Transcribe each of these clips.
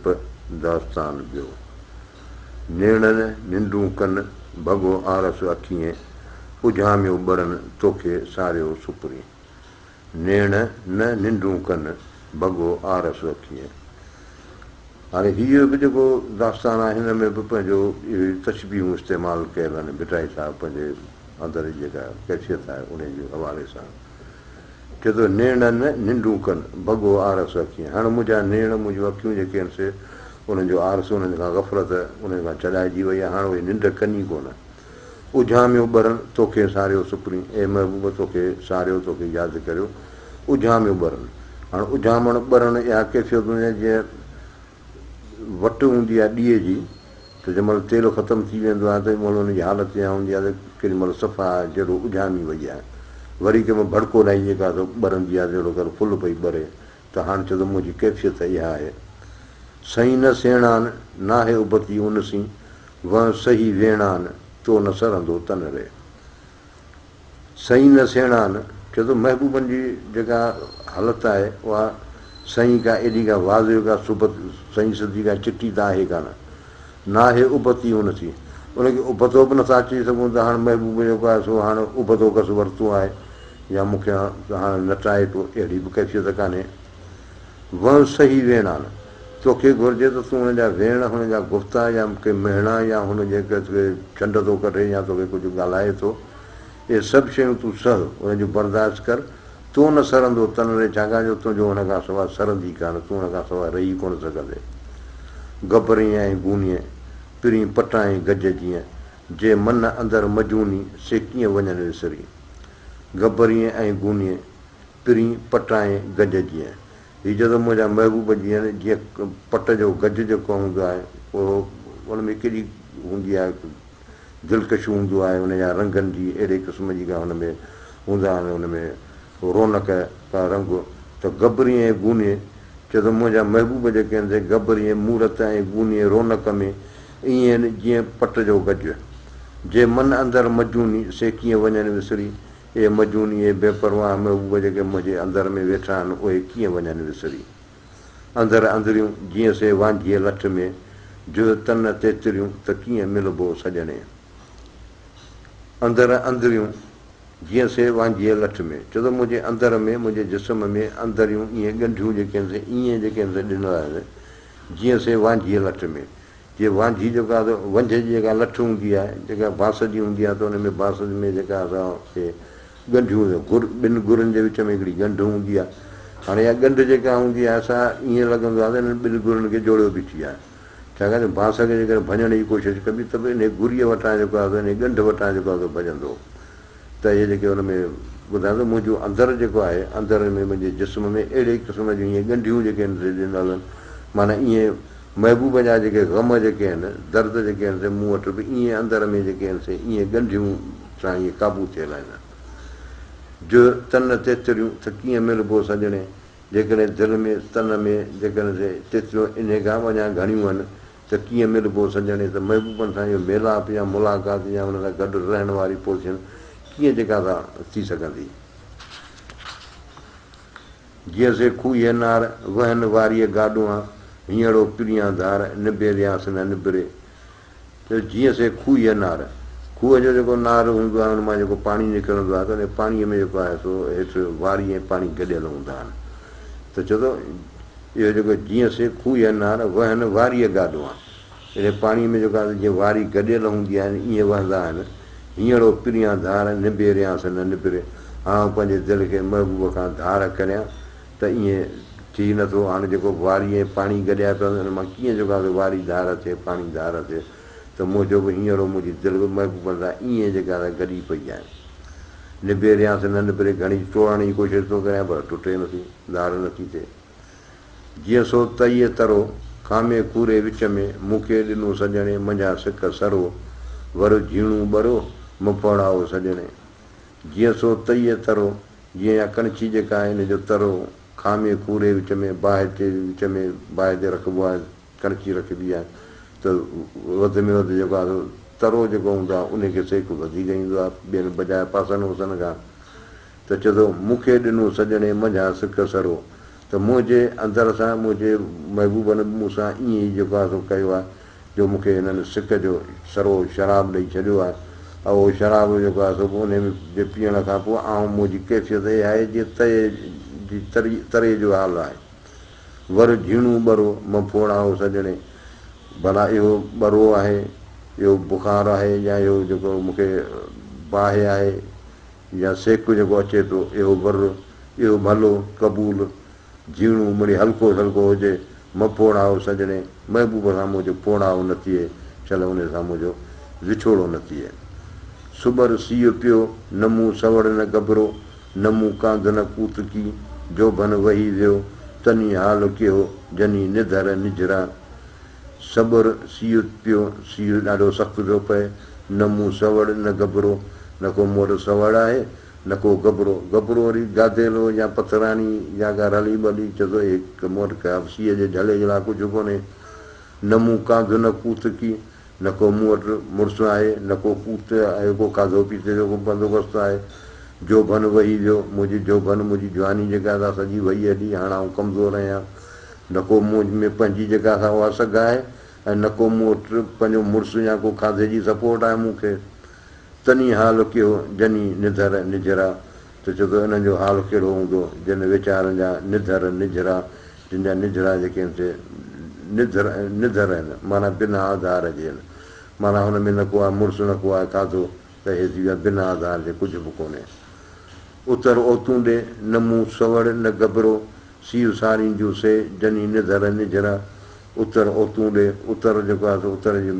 پ داستان ٻيو. نيڻن ننڊون ڪن، ڀڳو آرس اکيين، اجهاميو ٻرن، توکي ساريو سپرين. نيڻ نه ننڊون ڪن، ڀڳو آرس اکيين. هاڻي هيء به جيڪو داستان آهي، هن ۾ به پنهنجو اهي تشبيهون استعمال ڪيل آهن، ڀٽائي صاحب پنهنجي اندر جي جيڪا ڪيفيت آهي، انهيء جي حوالي سان. چئي ٿو، نيڻ نه ننڊون ڪن، ڀڳو آرس اکين. هاڻ منهنجا نيڻ، منهنجون اکيون جيڪي آهن سي، انهن جو آرس، انهن کان غفلت، انهن کان ڇڏائجي وئي آهي، هاڻ اهي ننڊ ڪن ئي ڪونه. اجهاميو ٻرن، توکي ساريو سپرين. اي محبوب، توکي ساريو، توکي ياد ڪريو. اجهاميو ٻرن. هاڻ اجهامڻ، ٻرڻ اها ڪيفيت هوندي آهي، جيئن وٽ هوندي آهي ڏيئي جي ته جنهن مهل تيل ختم ٿي ويندو آهي ته مهل ان جي حالت اها هوندي آهي ته ڪيڏي مهل صفا جهڙو اجهامي وئي آهي وري ڪنهن مهل ڀڙڪو ڏائي جيڪا سو ٻرندي آهي جهڙو ڪر ڦل پئي ٻري ته هاڻ چئي ٿو منهنجي ڪيفيت اها آهي. سئين نه سيڻان، ناهي ابتي ان سين، وهن سهي ويڻان، تو نه سرندو تن ري. سئين نه سيڻان، چئي ٿو محبوبن جي جيڪا حالت آهي اها سئين ڪا ايڏي ڪا واضح ڪا صبت سئين سڌي ڪا چٽي ته آهي ڪانه. ناهي ابتي ان ٿي. ان کي ابتو به نٿا چئي سگهون ته هاڻ محبوب جيڪو آهي سو هاڻ ابتو ڪس ورتو آهي يا مون کي هاڻ نٽائي پيو اهڙي به ڪيفيت ڪانهي. وهن سهي ويڻان، توکي گهرجي ته تون هن جا ويڻ، هن جا گفتا يا ڪي مهڻا يا هن جيڪي توکي ڇنڊ ٿو ڪڍي يا توکي ڪجهه ڳالهائي ٿو، اهي سڀ شيون تون سهه، انهن جو برداشت ڪر، تون نه سرندو تن ري، ڇاڪاڻ جو تنهنجو هن کان سواء سرندي ڪانه، تون هن کان سواء رهي ڪونه سگهندين. گبرين ۽ گونيء، پرين پٽائين گج جيئن، جي من اندر مجوني، سي ڪيئن وڃن وسري. گبرين ۽ گونيء، پرين پٽائين گج جيئن. هي چئي ٿو منهنجا محبوب جيئن جيئن پٽ جو گج جيڪو هوندو آهي اهو ان ۾ ڪيڏي هوندي آهي دلڪش هوندو آهي ان جا رنگن جي اهڙي قسم جي ڪا ان ۾ هوندا آهن ان ۾ رونق ڪا رنگ ته گبري ۽ گوني چئي ٿو منهنجا محبوب جيڪي آهن سي گبري مورت ۽ گوني رونق ۾ ائين آهن جيئن پٽ جو گج جي من اندر مجوني سي ڪيئن وڃن وسري اي مجوني، اي بي پرواهه محبوب جيڪي منهنجي اندر ۾ ويٺا آهن، اهي ڪيئن وڃن وسري؟ اندر اندريون، جيئن سي وانجهيء لٺ ۾، جوء تن تيتريون، ته ڪيئن ملبو سڄڻي؟ اندر اندريون، جيئن سي وانجهيء لٺ ۾. چئو ته منهنجي اندر ۾، منهنجي جسم ۾، اندريون ايئن ڳنڍيون جيڪي آهن سي ايئن جيڪي آهن سي ڏنل آهن، جيئن سي وانجهيء لٺ ۾. جي وانجهي جيڪا آهي ونجهه جي جيڪا لٺ هوندي آهي جيڪا بانس جي هوندي آهي ته ان ۾ بانس ۾ جيڪا اسان کي ڳنڍيون گر ٻن گرن جي وچ ۾ هڪڙي ڳنڍ هوندي آهي هاڻي اها ڳنڍ جيڪا هوندي آهي سا ائين لڳندو آهي ته انهن ٻن گرن کي جوڙيو بيٺي آهي ڇاڪاڻ جو بانس کي جيڪڏهن ڀڃڻ جي ڪوشش ڪبي ته به انهي گريء وٽان جيڪو آهي سو انهي ڳنڍ وٽان جيڪو آهي سو ڀڄندو ته اهي جيڪي ان ۾ ٻڌايو ته منهنجو اندر جيڪو آهي، اندر ۾ منهنجي جسم ۾ اهڙي قسم جون ائين ڳنڍيون جيڪي آهن سي ڏنل آهن، معنيٰ ائين محبوب جا جيڪي غم جيڪي آهن، درد جيڪي آهن سي مون وٽ به ائين اندر ۾ جيڪي آهن سي ائين ڳنڍيون سان ائين قابو ٿيل آهن. جو تن تيتريون ته ڪيئن ملبو سڄڻي، جيڪڏهن دل ۾ تن ۾ جيڪڏهن سي تيتريون انهي کان به اڃا گهڻيون آهن ته ڪيئن ملبو سڄڻي ته محبوبن سان اهو ميلاپ يا ملاقات يا انهن سان گڏ رهڻ واري پوزيشن ڪيئن جيڪا سا ٿي سگهندي. جيئن سي کوهيء نار، وهن واريء گاڏوئان، هينئڙو پريان ڌار، نبيريانس نه نبري. چيو جيئن سي کوهيء نار، کوهه جو جيڪو نار هوندو آهي ان مان جيڪو پاڻي نڪرندو آهي ته ان پاڻيء ۾ جيڪو آهي سو هيٺ واري ۽ پاڻي گڏيل هوندا آهن ته چئو ته اهو جيڪو جيئن سي کوهه نار وهن واريء گاڏوان، انهيء پاڻيء ۾ جيڪو آهي جيئن واري گڏيل هوندي آهي ائين وهندا آهن. هينئڙو پريان ڌار نبيريانس نه نبري. هاڻ آئون پنهنجي دل کي محبوب کان ڌار ڪريان ته ائين ٿي نه ٿو. هاڻ جيڪو واري ۽ پاڻي گڏيا پيا هوندا ان مان ڪيئن جيڪو آهي سو واري ڌار ٿئي پاڻي ڌار ٿئي ته منهنجو به هينئڙو منهنجي دل به محبوبن سان ائين جيڪا سا گڏي پئي آهي. نبيريانس نه نبري گهڻي ٽوڙڻ جي ڪوشش ٿو ڪريان پر ٽٽي نٿي. ڌار نٿي ٿئي. جيئن سو تئيء ترو، کامي ڪوري وچ ۾، مون کي ڏنو سڄڻي، منجهان سڪ سرو، ور جهيڻو ٻرو، مڦوڙائو سڄڻي. جيئن سو تئيء ترو، جيئن اها ڪڻڇي جيڪا آهي ان جو ترو، کامي ڪوري وچ ۾، باهه تي وچ ۾ باهه تي رکبو آهي، ڪڻڇي رکبي آهي ته وڌ ۾ وڌ جيڪو آهي سو ترو جيڪو هوندو آهي ان کي سيڪ وڌيڪ ايندو آهي ٻين بجاء پاسن اوسن کان. ته چئي ٿو، مون کي ڏنو سڄڻي منجهان سڪ سرو، ته منهنجي اندر سان منهنجي محبوبن به مون سان ائين ئي جيڪو آهي سو ڪيو آهي جو مون کي هنن سڪ جو سرو شراب ڏئي ڇڏيو آهي ۽ اهو شراب جيڪو آهي سو به انهي جي پيئڻ کان پوء آئون منهنجي ڪيفيت اها آهي جيئن تئي جي تري تري جو حال آهي. ور جهيڻو ٻرو م ڦوڙائو سڄڻي. ڀلا اهو ٻرو آهي، اهو بخار آهي يا اهو جيڪو مون کي باهه آهي يا سيڪ جيڪو اچي ٿو، اهو ور، اهو ڀلو، قبول، جهيڻو مڙئي هلڪو سلڪو هجي، م ڦوڙائو سڄڻي، محبوب سان منهنجو ڦوڙائو نه ٿئي، شل انهي سان منهنجو وڇوڙو نه ٿئي. سٻر سيء پيو، نه مون سوڙ نه گبرو، نه مون ڪانڌ نه ڪوتڪي، جوڀن وهي ويو، تني حال ڪيهو، جني نڌر نجهرا. سٻر سيء پيو، سيء ڏاڍو سخت پيو پئي، نه مون سوڙ نه گبرو، نه ڪو مون وٽ سوڙ آهي، نه ڪو گبرو. گبرو وري گاديلو يا پٿراڻي يا ڪا رلي ٻلي، چئي ٿو اهي مون وٽ ڪا سيء جي جهلي جي لاء ڪجهه ڪونهي. نه مون ڪانڌ نه ڪوتڪي، نه ڪو مون وٽ مڙس آهي، نه ڪو پوت آهي، ڪو کاڌو پيتي جو ڪو بندوبست آهي. جوڀن وهي ويو، منهنجي جوڀن، منهنجي جواني جيڪا سا سڄي وهي هلي، هاڻ آئون ڪمزور آهيان. نه ڪو مون ۾ پنهنجي جيڪا سا اها سگهه آهي ۽ نه ڪو مون وٽ پنهنجو مڙس يا ڪو کاڌي جي سپورٽ آهي مون کي. تني حال ڪيهو، جني نڌر نجهرا، ته چئو ته انهن جو حال ڪهڙو هوندو، جن ويچارن جا نڌر نجهرا، جن جا نجهرا جيڪي آهن سي نڌر نڌر آهن، معنيٰ بنا آڌار جي آهن، معنيٰ هن ۾ نه ڪو آهي مڙس نه ڪو آهي کاڌو، ته هي ٿي ويا بنا آڌار جي ڪجهه به ڪونهي. اتر اوتون ڏي، نه مون سوڙ نه گبرو، سيء سارينديون سي، جني نڌر نجهرا. اتر اوتون ڏي، اتر جيڪو آهي سو اتر جون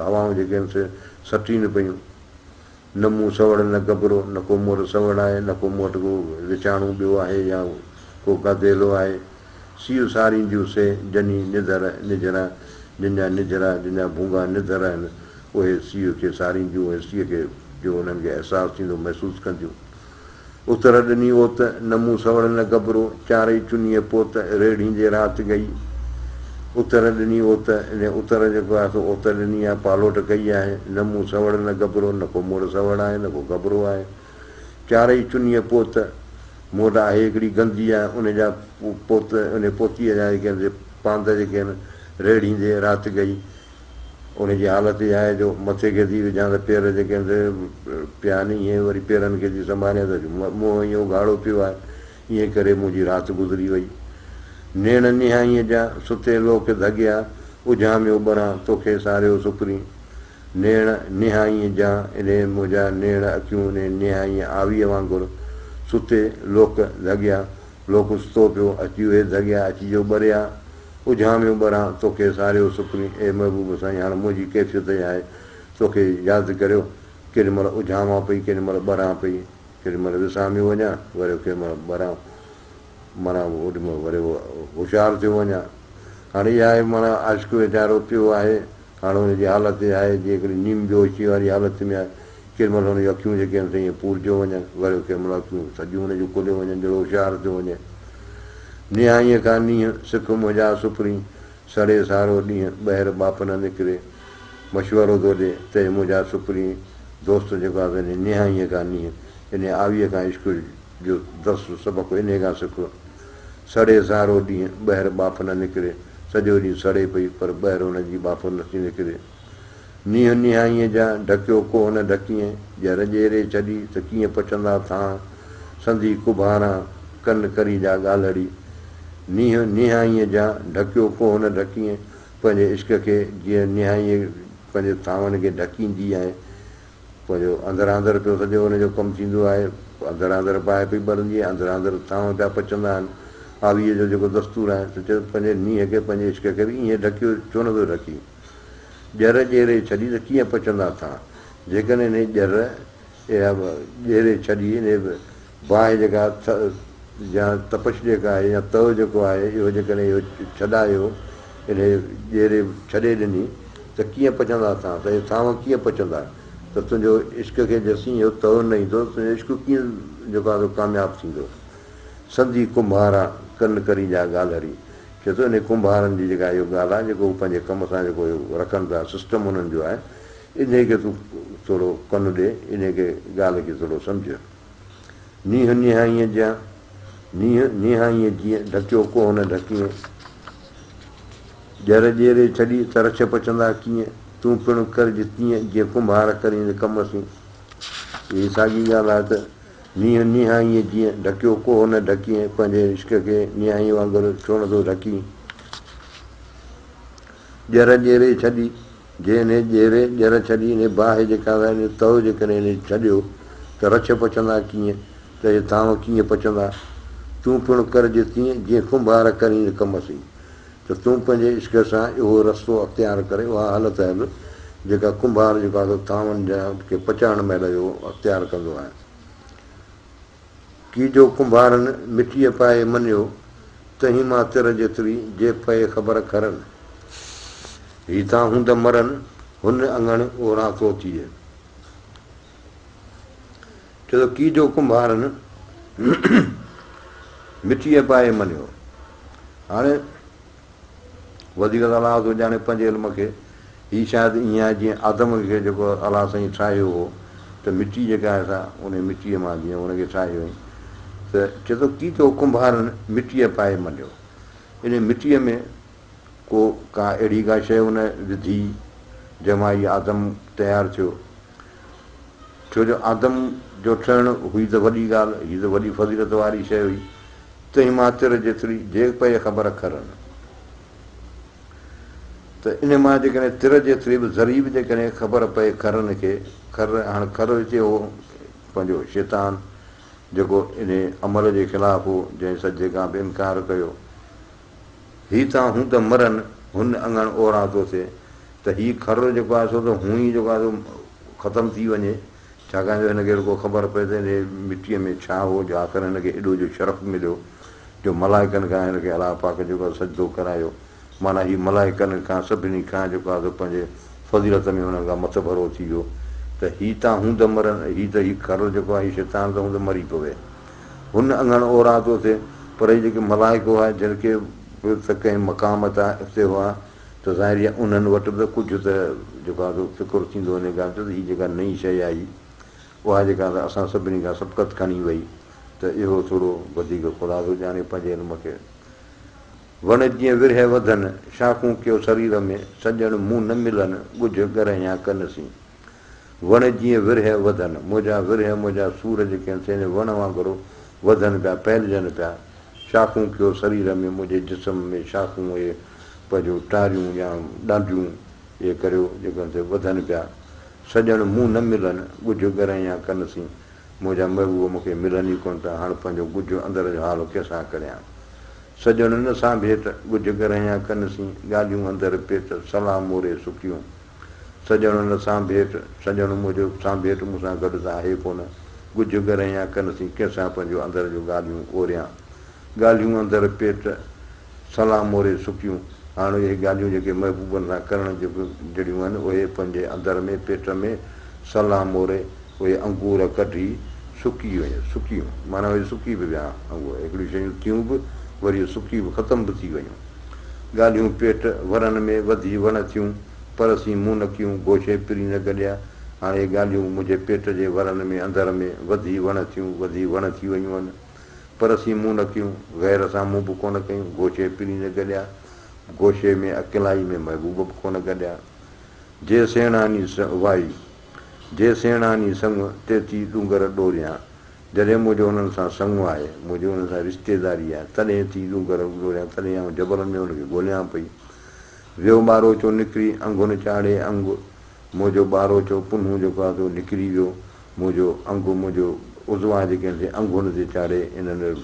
هوائون جيڪي آهن سي سٽين پيون. نه مون سوڙ نه گبرو، نه ڪو مون وٽ سوڙ آهي، نه ڪو مون وٽ ڪو وڇاڻو ٻيو آهي يا ڪو گديلو آهي. سيء سارينديون سي، جني نڌر نجهرا، جن جا نجهرا، جن جا ڀونگا نڌر آهن، اهي سيء کي سارينديون، اهي سيء کي جو انهن کي احساس ٿيندو، محسوس ڪنديون. اتر ڏني اوت، نه مون سوڙ نه گبرو، چارئي چنيء پوت، ريڙهيندي رات گئي. اتر ڏني اوت، انهيء اتر جيڪو آهي سو اوت ڏني آهي، پالوٽ ڪئي آهي. نه مون سوڙ نه گبرو، نه ڪو مون وٽ سوڙ آهي، نه ڪو گبرو آهي. چارئي چنيء پوت، مون وٽ آهي هڪڙي گندي آهي، ان جا پوت، انهيء پوتيء جا جيڪي آهن سي پاند جيڪي آهن، ريڙهيندي رات گئي. ان جي حالت اها آهي جو مٿي کي ٿي وجهان ته پير جيڪي آهن سي پيا آهن، ائين وري پيرن کي ٿي سنڀاليان ته منهن ائين اگهاڙو پيو آهي. ائين ڪري منهنجي رات گذري وئي. نيڻ نهائينء جا، ستي لوڪ ڌڳيا، اجهاميو ٻران، توکي ساريو سپرين. نيڻ نهائينء جا، انهي منهنجا نيڻ اکيون انهي نهائينء آويء وانگر، ستي لوڪ ڌڳيا، لوڪ ستو پيو، اچي اهي ڌڳيا، اچي جو ٻريا. اجهاميو ٻران، توکي ساريو سپرين، اي محبوب سائين هاڻ منهنجي ڪيفيت اها آهي، توکي ياد ڪريو، ڪيڏي مهل اجهامان پئي، ڪيڏي مهل ٻران پئي، ڪيڏي مهل وساميو وڃان، وري ڪيڏي مهل ٻران، معنيٰ اوڏي مهل وري هوشيار ٿيو وڃان. هاڻ اها آهي معنيٰ عاشق ويچارو پيو آهي، هاڻ هن جي حالت اها آهي جيئن هڪڙي نيم بيهوشيء واري حالت ۾ آهي، ڪيڏي مهل هن جون اکيون جيڪي آهن سي ائين پورجيو وڃن، وري ڪيڏي مهل اکيون سڄيون هن جون کليو وڃن، جهڙو هوشيار ٿيو وڃي. نهائينء کان نينهن، سک منهنجا سپرين، سڙي سارو ڏينهن، ٻهر ٻاڦ نه نڪري. مشورو ٿو ڏي، ته اي منهنجا سپرين، دوست جيڪو آهي سو انهيء نهائينء کان نينهن، انهيء آويء کان عشق جو درس سبق انهيء کان سک. سڙي سارو ڏينهن، ٻهر ٻاڦ نه نڪري. سڄو ڏينهن سڙي پئي، پر ٻهر هن جي ٻاڦ نٿي نڪري. نينهن نهائينء جا، ڍڪيو ڪوهه نه ڍڪيئين، ڄر ڄيري ڇڏي، ته ڪيئن پچندا ٿانء، سندي ڪڀاران، ڪن ڪري جا ڳالهڙي. نينهن نهائينء جا، ڍڪيو ڪوهه نه ڍڪيئين، پنهنجي عشق کي جيئن نهائينء پنهنجي ٿانون کي ڍڪيندي آهي، پنهنجو اندران اندر پيو سڄو ان جو ڪم ٿيندو آهي، اندران اندر باهه پئي ٻرندي آهي، اندران اندر ٿانو پيا پچندا آهن. آويء جو جيڪو دستور آهي، سو چيو ته پنهنجي نينهن کي، پنهنجي عشق کي به ائين ڍڪيو ڇو نه ٿو ڍڪين؟ ڄر ڄيري ڇڏي ته ڪيئن پچندا ٿان؟ جيڪڏهن انهيء ڄر اها ڄيري ڇڏي، انهيء باهه جيڪا يا تپش جيڪا آهي يا تئو جيڪو آهي، اهو جيڪڏهن اهو ڇڏايو، انهيء ڄيري ڇڏي ڏني ته ڪيئن پچندا ٿان؟ ته اهي ٿانو ڪيئن پچندا؟ ته تنهنجو عشق کي جيسين اهو تئو نه ايندو، تنهنجو عشق ڪيئن جيڪو آهي سو ڪامياب ٿيندو؟ سندي ڪنڀارا ڪن ڪرين جا ڳالهڙي. چئي ٿو انهي ڪنڀارن جي جيڪا اهو ڳالهه آهي جيڪو هو پنهنجي ڪم سان جيڪو اهو رکن ٿا سسٽم انهن جو آهي انهي کي تون ٿورو ڪن ڏي انهي کي ڳالهه کي ٿورو سمجهه. نينهن نهائينء جيان نينهن نهائينء جيئن، ڍڪيو ڪوهه نه ڍڪيئين. ڄر ڄيري ڇڏي، ته رڇ پچندا ڪيئن؟ تون پڻ ڪرج تيئن، جيئن ڪنڀار ڪرين ڪم سين. هيء ساڳي ڳالهه آهي ته نينهن نهائينء جيئن، ڍڪيو ڪوهه نه ڍڪيئين، پنهنجي عشق کي نهائينء وانگر ڇو نه ٿو ڍڪين؟ ڄر ڄيري ڇڏي، جي انهيء ڄيري، ڄر ڇڏي، انهيء باهه جيڪا آهي، انهيء تئو جيڪڏهن انهيء ڇڏيو ته رڇ پچندا ڪيئن؟ ته اهي ٿانو ڪيئن پچندا؟ تون پڻ ڪرج تيئن، جيئن ڪنڀار ڪرين ڪم سين. ته تون پنهنجي عشق سان اهو رستو اختيار ڪري، اها حالت هل، جيڪا ڪنڀار جيڪو آهي سو ٿانون جا کي پچائڻ مهل اهو اختيار ڪندو آهي. ڪي جو ڪنڀارن مٽيء پائي منيو، تنهين مان تر جيتري، جي پئي خبر کرن. هي تان هوند مرن، هن اڱڻ اوران ٿو ٿئي. چئي ٿو ڪي جو ڪنڀارن مٽيء پائي منيو. هاڻي وڌيڪ ته الله ٿو ڄاڻي پنهنجي علم کي. هي شايد ائين آهي جيئن آدم کي جيڪو الله سائين ٺاهيو هو ته مٽي جيڪا آهي سا انهي مٽيء مان جيئن ان کي ٺاهيو هئائين ته چئي ٿو ڪي جو ڪنڀارن مٽيء پائي منيو. انهي مٽيء ۾ ڪو ڪا اهڙي ڪا شيء ان وڌي جنهن مان هي آدم تيار ٿيو. ڇو جو آدم جو ٺهڻ هئي ته وڏي ڳالهه، هي ته وڏي فضيلت واري شيء هئي. تنهن مان تر جيتري جي پئي خبر کرن. ته ان مان جيڪڏهن تر جيتري به ذري به جيڪڏهن خبر پئي کرن کي، کر هاڻ کر هتي هو پنهنجو شيطان جيڪو انهي عمل جي خلاف هو، جنهن سجدي کان به انڪار ڪيو. هي تان هوند مرن، هن اڱڻ اوران ٿو ٿئي. ته هي کر جيڪو آهي سو ته هونئن ئي جيڪو آهي سو ختم ٿي وڃي، ڇاڪاڻ جو هن کي رڳو خبر پئي ته انهيء مٽيء ۾ ڇا هو جو آخر هن کي ايڏو جو شرف مليو جو ملائڪن کان هن کي الله پاڪ جيڪو آهي سجدو ڪرايو. معنيٰ هي ملائڪن کان سڀني کان جيڪو آهي سو پنهنجي فضيلت ۾ هنن کان مٿڀرو ٿي ويو ته هي تان هوند مرن، هي ته هي کر جيڪو آهي هي شيطان ته هوند مري پوي. هن اڱڻ اوران ٿو ٿئي، پر هي جيڪي ملائڪ هئا جن کي به ته ڪنهن مقام تي هئا ته ظاهر آهي انهن وٽ به ڪجهه ته جيڪو آهي سو فڪر ٿيندو انهيء ڳالهه جو ته هي جيڪا نئين شيء آئي اها جيڪا ته اسان سڀني کان سبقت کڻي وئي ته اهو ٿورو وڌيڪ خدا ٿو ڄاڻي پنهنجي علم کي. وڻ جيئن ورهيه وڌن، شاخون ڪيو سرير ۾، سڄڻ مون نه ملن، ڳجهه ڳرهيان ڪن سين. وڻ جيئن ورهيه وڌن، منهنجا ورهيه منهنجا سور جيڪي آهن سي ان وڻ وانگر وڌن پيا، ڦهلجن پيا. شاخون ڪيو سرير ۾، منهنجي جسم ۾ شاخون اهي پنهنجون ٽاريون يا ڏانڊيون اهي ڪريو جيڪي آهن سي وڌن پيا. سڄڻ مون نه ملن، ڳجهه ڳرهيان ڪن سين. منهنجا محبوب مون کي ملن ئي ڪونه ٿا، هاڻ پنهنجو ڳجهه اندر جو حال ڪنهن سان ڪريان. سڄڻ نه سانڀيٽ، ڳجهه ڳرهيان ڪن سين، ڳالهيون اندر پيٽ، صلاح موري سڪيون. سڄڻ نه سانڀيٽ، سڄڻ منهنجو سانڀيٽ مون سان گڏ ته آهي ڪونه، ڳجهه ڳرهيان ڪن سين، ڪنهن سان پنهنجو اندر جو ڳالهيون اوريان. ڳالهيون اندر پيٽ، صلاح موري سڪيون. هاڻ اهي ڳالهيون جيڪي محبوبن سان ڪرڻ جهڙيون آهن، اهي پنهنجي اندر ۾، پيٽ ۾، صلاح موري، اهي انگور ڪڍي سڪي ويون، سڪيون، معنيٰ اهي سڪي به ويا انگور، هڪڙيون شيون ٿيون به، وري اهي سڪي به ختم به ٿي ويون. ڳالهيون پيٽ ورن ۾ وڌي وڻ ٿيون، پر سين مون نه ڪيون، گوشي پرين نه گڏيا. هاڻي اهي ڳالهيون منهنجي پيٽ جي ورن ۾، اندر ۾، وڌي وڻ ٿيون، وڌي وڻ ٿي ويون آهن. پر سين مون نه ڪيون، غير سان مون به ڪونه ڪيون، گوشي پرين نه گڏيا. گوشي ۾ اڪيلائي ۾ محبوب به ڪونه گڏيا. جي سيڻاني وائي، جي سيڻاني سڱ، تيتي ڏونگر ڏوريان. جڏهن منهنجو انهن سان سڱ آهي، منهنجي انهن سان رشتيداري آهي، تڏهن ٿي ڏونگر ڏوريان، تڏهن آئون جبلن ۾ انهن کي ڳوليان پئي. ويو ٻاروچو نڪري، انگهن چاڙهي انگ، منهنجو ٻاروچو پنهون جيڪو آهي سو نڪري ويو، منهنجو انگ، منهنجو عضوا جيڪي آهن سي انگهن تي چاڙهي انهن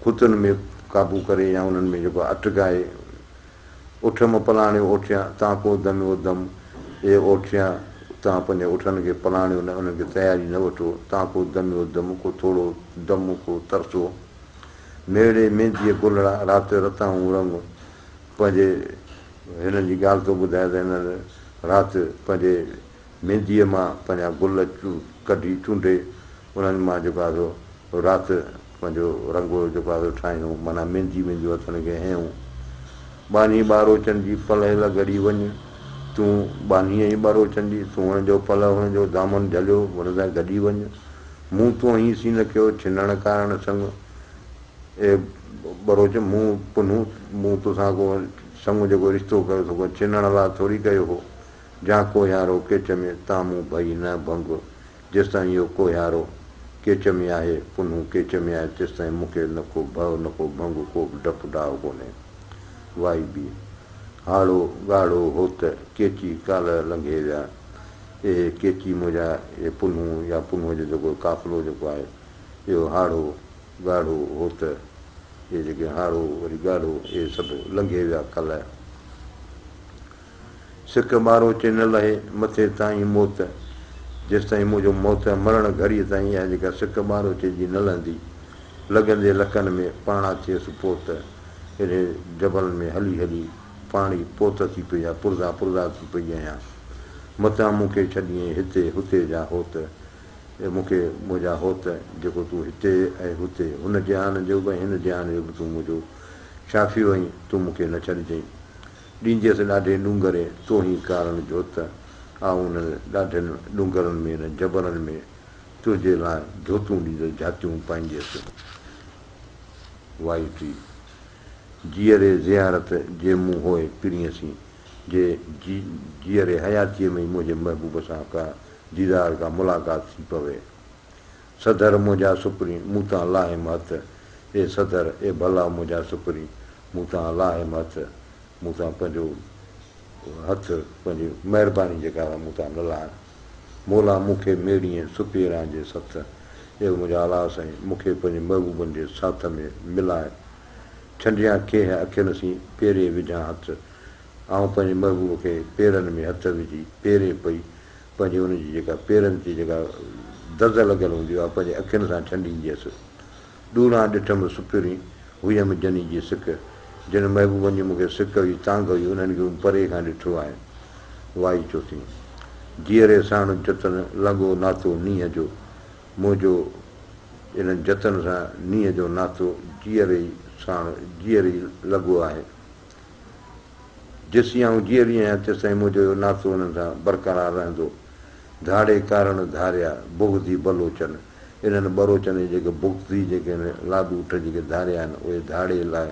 کتن ۾ قابو ڪري يا انهن ۾ جيڪو آهي اٽڪائي، اٺ م پلاڻيو اوٺيان، تان ڪو دميو دم، اي اوٺيان، تان پنهنجي اٺن کي پلاڻيو نه، انهن کي تياري نه وٺو، تان ڪو دميو دم، ڪو ٿورو دم، ڪو ترسو. ميڙي مينديء گلڙا، رات رتائون رڱ، پنهنجي هنن جي ڳالهه ٿو ٻڌائي ته هنن رات پنهنجي مينديء مان پنهنجا گل ڪڍي چونڊي انهن مان جيڪو آهي سو رات پنهنجو رنگ جيڪو آهي سو ٺاهيون معنيٰ ميندي وينديون هٿن کي هنيون. ٻانهي ٻاروچن جي پلئه لڳڙي وڃ تون ٻانهي ۽ ٻاروچن جي تون هن جو پلئه هن جو دامن جهليو هن سان گڏي وڃ مون تون هين سين ڪيو ڇنڻ ڪارڻ سڱ. اي ٻروچ! مون پنهون، مون توسان ڪو سڱ جيڪو رشتو ڪيو سو ڪو ڇنڻ لاء ٿوري ڪيو هو. جان ڪوهيارو ڪيچ ۾، تان مون ڀئي نه ڀنگ. جيستائين اهو ڪوهيارو ڪيچ ۾ آهي، پنهون ڪيچ ۾ آهي، تيستائين مون کي نه ڪو ڀؤ نه ڪو ڀنگ، ڪو به ڊپ ڊاء ڪونهي. وائي ٻي. هاڙهو ڳاڙهو هوت، ڪيچي ڪالهه لنگهي ويا. اهي ڪيچي منهنجا، اهي پنهون يا پنهونء جو جيڪو قافلو جيڪو آهي، اهو هاڙهو ڳاڙهو هوت، اهي جيڪي هاڙهو وري ڳاڙهو، اهي سڀ لنگهي ويا ڪالهه. سڪ ٻاروچي نه لهي، مٿي تائين موت، جيستائين منهنجو موت مرڻ گهڙيء تائين اها جيڪا سڪ ٻاروچي جي نه لهندي، لڳندي لڪن ۾ پاڻا ٿيس پوت، اهڙي جبلن ۾ هلي هلي پاڻ ئي پوت ٿي پئي آهيان، پرزا پرزا ٿي پئي آهيان. متان مون کي ڇڏيئين هتي، هتي جا هوت، اي مون کي منهنجا هوت، جيڪو تون هتي ۽ هتي، هن جهان جو به ۽ هن جهان جو به تون منهنجو شافيو آهين، تون مون کي نه ڇڏجئين. ڏينديس ڏاڍي ڏونگري، توهين ڪارڻ جوت، آئون انهن ڏاڍن ڏونگرن ۾، انهن جبلن ۾ تنهنجي لاء جوتون ڏيندس، جهاتيون پائينديس. وائي ٽي. جيئري زيارت جي مون هوء پرينء سين، جي جيئري حياتيء ۾ ئي منهنجي محبوب سان ڪا ديدار، ڪا ملاقات ٿي پوي. سڌر منهنجا سپرين، مون تان لاهيم هٿ، اي سڌر، اي ڀلا منهنجا سپرين، مون تان لاهيم هٿ، مون تان پنهنجو هٿ، پنهنجي مهرباني جيڪا سا مون تان نه لاهه. مولا مون کي ميڙيئين سپيران جي سٿ، اي منهنجا الله سائين، مون کي پنهنجي محبوبن جي ساٿ ۾ ملاء. ڇنڊيان کيهه اکين سين، پيري وجهان هٿ. آئون پنهنجي محبوب کي پيرن ۾ هٿ وجهي، پيري پئي، پنهنجي ان جي جيڪا پيرن تي جيڪا دز لڳل هوندي اها پنهنجي اکين سان ڇنڊينديس. ڏوران ڏٺم سپرين، هيم جني جي سڪ. جن محبوبن جي مون کي سڪ هئي، تانگهه هئي، انهن کي مون پري کان ڏٺو آهي. وائي چوٿين. جيئري ساڻ جتن، لڳو ناتو نينهن جو. منهنجو انهن جتن سان نينهن جو ناتو جيئري ئي ساڻ جيئري ئي لڳو آهي. جيسين آئون جيئري آهيان، تيستائين منهنجو اهو ناتو انهن سان برقرار رهندو. ڌاڙي ڪارڻ ڌاريا، بغضي بلوچن. انهن ٻروچن جي جيڪي بغضي جيڪي آهن، لاڏو اٺ جيڪي ڌاريا آهن، اهي ڌاڙي لاء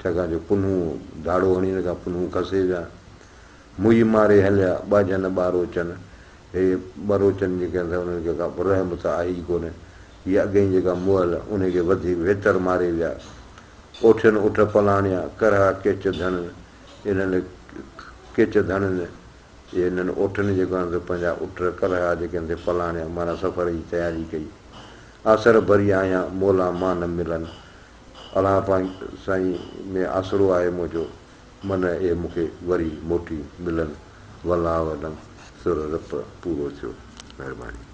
ڇاڪاڻ جو پنهون ڌاڙو هڻي ان کان پنهون کسي ويا. موئي ماري هليا، ٻاجهن ٻاروچن. هي ٻروچن جيڪي آهن سا انهن کي ڪا رحم ته آهي ئي ڪونه. هيء اڳئين جيڪا مئل، انهي کي وڌيڪ ويتر ماري ويا. اوٺين اٺ پلاڻيا، ڪرها ڪيچ ڌڻن، انهن ڪيچ ڌڻن، اهي انهن اوٺن جيڪو آهن سو پنهنجا اٺ ڪرها جيڪي آهن سي پلاڻيا، معنيٰ سفر جي تياري ڪئي. آسر ڀري آهيان، مولا مان نه ملن. الله پاڪ سائين ۾ آسرو آهي منهنجو، من اهي مون کي وري موٽي ملن. والله اعلم. سر رپ پورو ٿيو. مهرباني.